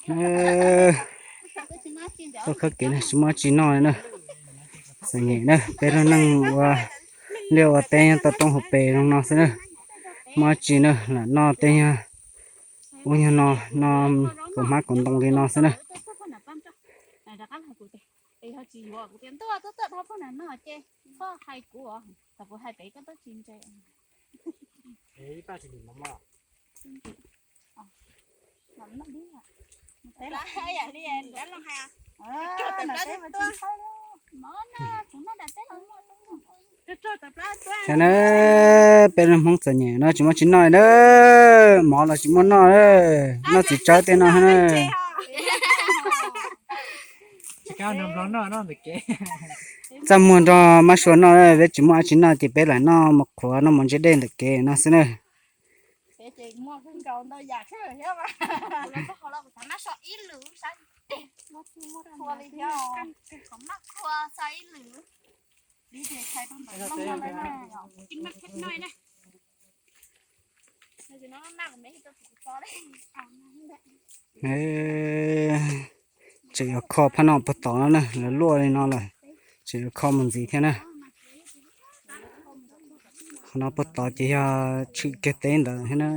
Tuaj khawb kev na, tsis muaj tsi noj li na. Txom nyem na, peb lub neej ua liaj ua teb nyob tau roob hauv pes zoo no xwb na. Muaj tsi na, lam noj tej nyuag ub nyuag no, noj kaus hmab kaus ntoo li no xwb na. Saib na, peb Hmoob txom nyem no tsis muaj tsi noj na, mov los tsis muaj noj na, noj txiv tsawb tej no na. Txaj muag nrog mab sua noj, peb tsis muaj dab tsi noj ces peb lam noj mov qhuav noj mov ntse dej ntawm kev no xwb na. Tseem yuav kho phab no puag tod no na, lawv luaj li no lawm, tseem yuav kho mus ntxiv thiab na. Qhov no puag tod ces yog tshwm kiag teb ntawd thiab na.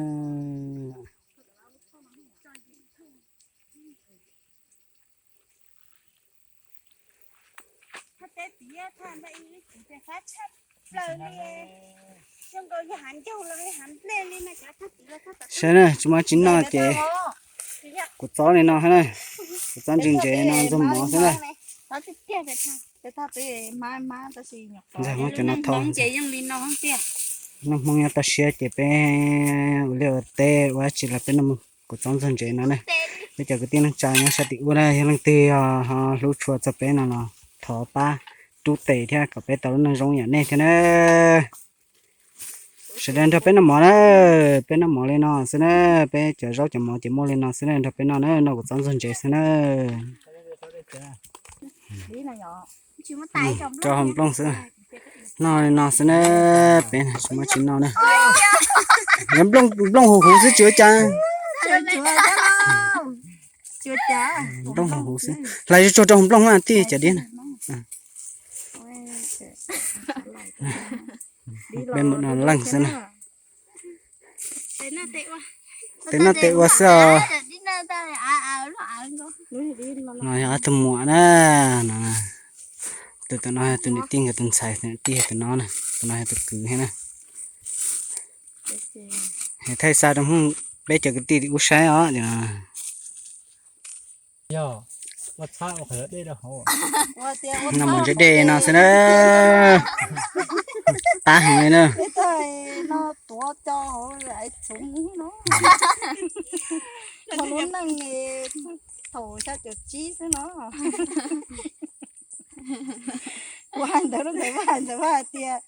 Saib na, tsis muaj tsi noj ces kuv txob li no na, kuv txob ntses ntses no ntxuag mov xwb na. Ntxuag mov cov no thauj. Noj Hmoob nyob toj siab ces peb ua liaj ua teb ua dab tsi los peb noj kuv txob ntxuag ntses no na. Peb cov kwv tij neej tsa nyob sab tim ub na, yog leej twg ho hlub tshua txog peb no los thov pab rub tes thiab kom peb tau lub neej zoo yam nej thiab na. Sawv daws nrog peb noj mov na, peb noj mov li no xwb na, peb cov zaub cov mov ces muaj li no xwb na, nrog peb noj na, noj kuv txob ntxuag ntses xwb na. Rau hauv nplooj xwb, noj li no xwb na, peb tsis muaj tsi noj na. Nplooj huv huv xwb tsis ua cas. Nplooj huv huv xwb, hlais tsuag tsuag rau hauv nplooj na tij cov diab na. Peb mus no leej xwb na. Tes noj tes ua xwb os. No yog ob tug muam na, no. Tus tom no yog tus niam tij nkawd tus ntxhais, tus niam tij yog tus no na, tus no yog tus kwv thiab na. Thaij xa rau Hmoob peb cov kwv tij tim ub saib os. Noj mov ntse dej no xwb na. Qab heev li na. Lub neej thaum xya caum tsib xwb no. Kuv hais ntawd lub ntawd vaj ntawd vaj hais tias